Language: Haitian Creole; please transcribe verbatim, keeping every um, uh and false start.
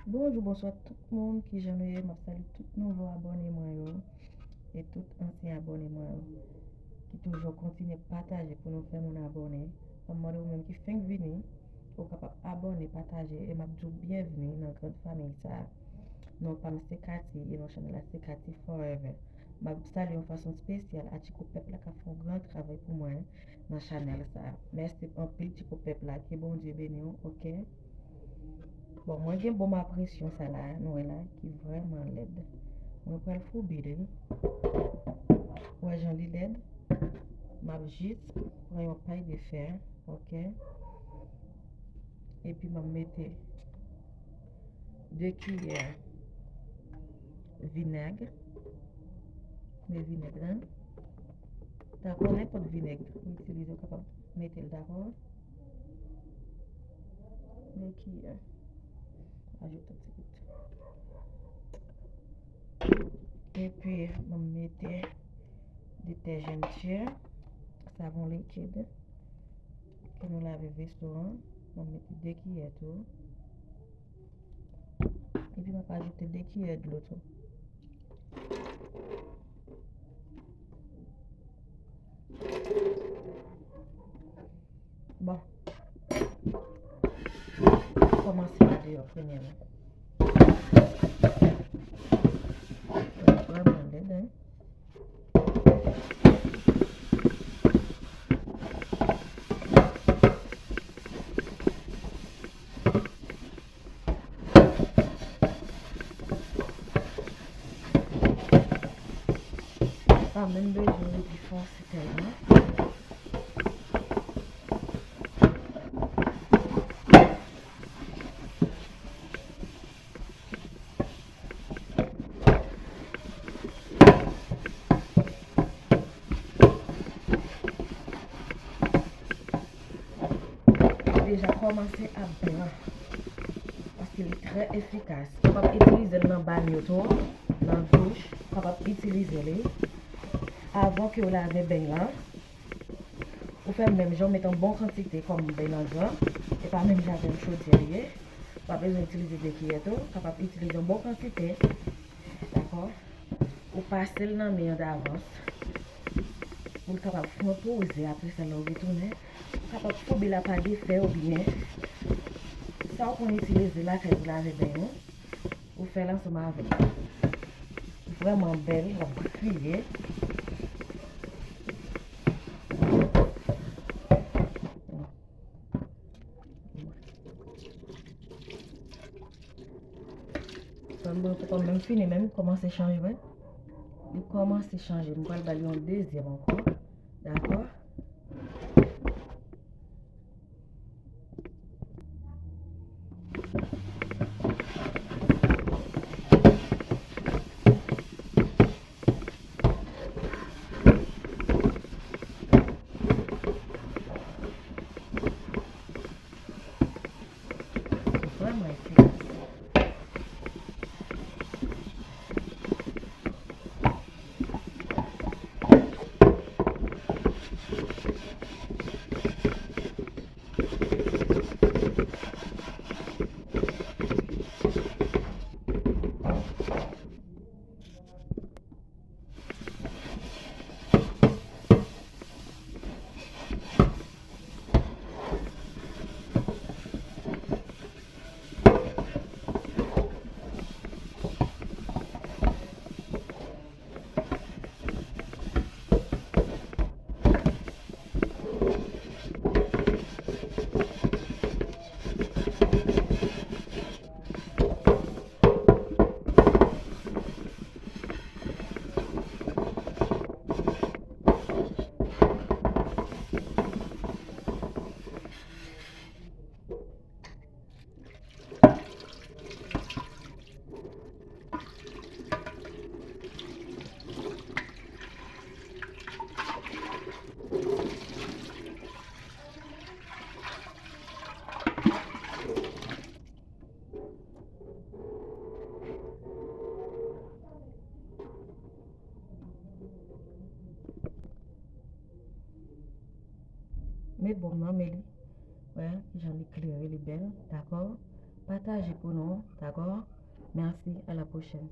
Bonjou, bonswa tout moun, kijan nou ye? M ap salye tout nouvo abòne mwen yo e tout ansyen abòne mwen yo ki toujou kontinye pataje pou nou fè moun abòne. M ap mande ou menm ki fenk vini, ou kapab abòne, pataje, e m ap di w byenvni nan gran fanmi sa a. Non pa m se Cathy e non chanèl la se Cathy Forever. M ap salye yon fason espesyal Atiko Pèp la k ap fè yon gran travay pou mwen nan chanèl sa a. Mèsi anpil Tiko Pèp la, ke Bondye beni w, oke? Bon, mwen gen bon mapresyon sa la, nou wè la, ki vrèman lèd. Mwen pral foubi li. Ou wè jan li lèd? M ap jis pran yon pay de fè, oke? Epi m ap mete de kiyè vinèg. Men vinèg la. Dakò, nenpòt vinèg ou itilize, ou kapab mete l, dakò. De kiyè. Ajoute yon ti gout. Epi, m ap mete detèjan tchè, savon likid ke nou lave veso an. M ap mete de kiyè tou. Epi m ap ajoute de kiyè dlo tou. Bon. Kòmanse pa deyò premyèman. Vrèman lèd, hein? Pa menm bezwen rete fòse tèlman. Deja kòmanse ap blan, paske li trè efikas. Ou kapab itilize l nan banyo tou, nan douch, ou kapab itilize li avan ke w lave beny lan. Ou fè menm jan, ou met yon bon kantite kòm beny lan gran, e pa menm jan avè yon chodyè li ye. Ou pa bezwen itilize de kiyè tou, ou kapab itilize yon bon kantite. Dakò? Ou pase l nan men an davans pou l kapab pran poze, apre sa lè w retounen, ou kapab foubi l apa de fè oubyen sa w konn itilize lakay pou lave beny ou, ou fè l ansanm avè l. Vrèman bèl, l ap briye. Sèlman poko menm fini, men li kòmanse chanje, wi. Li kòmanse chanje. M pral ba li yon dezyèm ankò. Dakò? Vrèman efikas. Met bon nan, men li. Wè kijan li klere, li bèl, dakò? Pataje pou nou, dakò? Mèsi, à la prochaine.